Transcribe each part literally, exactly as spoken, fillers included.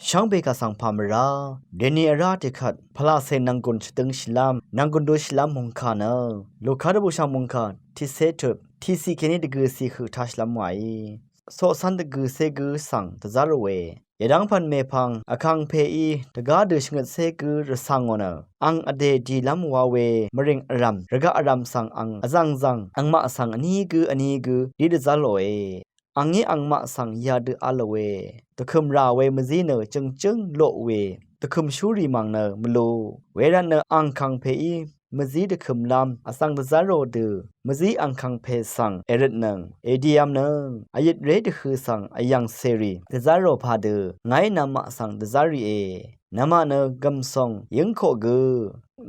Shvngbe kaq svng pà mvrá deni vrá tiqkvt pvlacè nvnggùn shvdøng shìlv́m nvnggùn du shìlv́m mungkà nø Luka dvbùshv̀ng mungkà tiqcé tut tiqciq kèní dvgø̀ciq høq taq shìlv́m wàí. Coqcv́n dvgø̀cé gǿ svng dvzv́r ròe. Yvdv́ng pv̀n mèpvng vkàngpèí dvgá dø shvngøtcé gǿ rvcv̀ngò nø ang vdè dìlv́m wa we mvrìng vrv̀m rvgaq vrv̀m svng ang vzv̀ngzv̀ng angmaq svng vní gǿ vní gǿ dí dvzv́r ròe. Angí angmaq svng yadø v̄l lòe. Dvkø̀m rà we mvzí nø jø̀ngjǿng loq we dvkø̀m shúrì mv̀ng nø mvlu. Wervtnø angkàngpèí mvzí dvkø̀mlv́m vsvng dvzv́r rò dø mvzí angkàngpè svng èrøtnøng èdiv̄m nøng vyøt ré dvhø̄ svng vyv̀ng cèrì dvzv́r rò padø ngàí namaq svng dvzv́r rìe. Namaq nø gv̀msòng yǿngkoq gø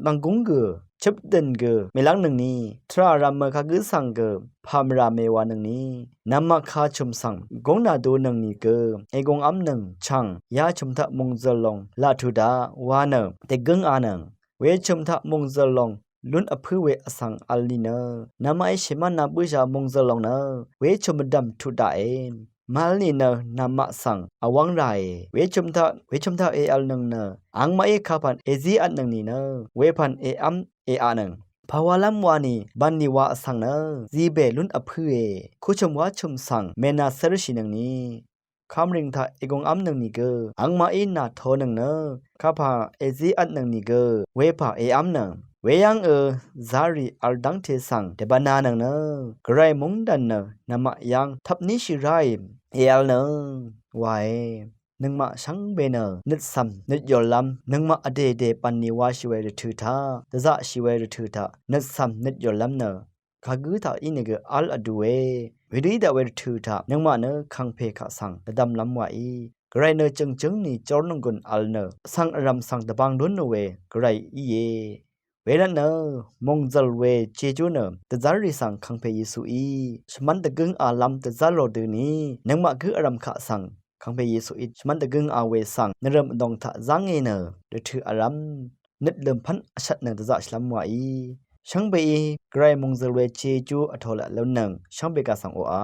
nv̀nggúng gø chøpdø̀n gø mèlv́ngnøngni tvrà ràmø kagǿ svng gø pà mvrà mèwanøngni namaq kachø̀m svng gúng nàdunøng nìgø ègungv́mnøng chv̀ng yachø̀m taq mòngzø̀l lòng laq tuq daq wa nø dègǿnganøng. Wechø̀m taq mòngzø̀l lòng lún vpǿ we vsvng v̄l nìnø namaqí shèmánā bǿshà mòngzø̀l lòng nø wechø̀m vdv̀m tuq daqe. Màvl nìnø namaq svng vwv́ng ràe. Wechø̀m taq wechø̀m taq èv̄lnøng nø angmaqí kapv̀n èzívtnøng nìnø wepv̀n èv́m èatnøng. Pàwalv́m wani bv̀nlì wa vsvng nø zibè lún vpǿe. Kuqchø̀m wachø̀m svng mènàcérshìnøngni kamrìng taq ègungv́mnøng nìgø angmaqí nàtonøng nø kapà èzívtnøng nìgø wepà èv́mnøng. Weyv́ngø zarì v̄l dv́ngte svng dvbvnanøng nø gvray mungdàn nø namaq yv́ng tvpníshì ráì èv̄lnøng wae. Nøngmaq shvngbe nø nøtsv̀m nøtyòllv́m nøngmaq vdèdè bv̀nlì washì we rvtø̀ taq dvzaqshì we rvtø̀ taq nøtsv̀m nøtyòllv́m nø kagǿ taq ínìgø v̄l vdue. Wedø í daq we rvtø̀ taq nøngmaq nø kàngpè kaq svng dvdvmlv́m wàí. Gvray nø jø̀ngjǿng ni jórnònggùn v̄l nø vsvng vrv̀m svng dvbang lúnò we gvray íe. Wervtnø mòngzø̀l we jejú nø dvzv́rrì svng kàngpè Yesuí shvmv́n dvgǿngalv́m dvzv́r rò døni nøngmaq gǿ vrv̀m kaq svng kàngpè Yesuí shvmv́n dvgǿnga we svng nvrø̀m vdòng taq zv́nge nø rvtø̀ vrv́m nøtlø̀m pv́n vshvtnøng dvzaqshìlv́m wàí. Shvngbeí gvray mòngzø̀l we jejú vtō laq lúnnøng shvngbe kaq svng oqà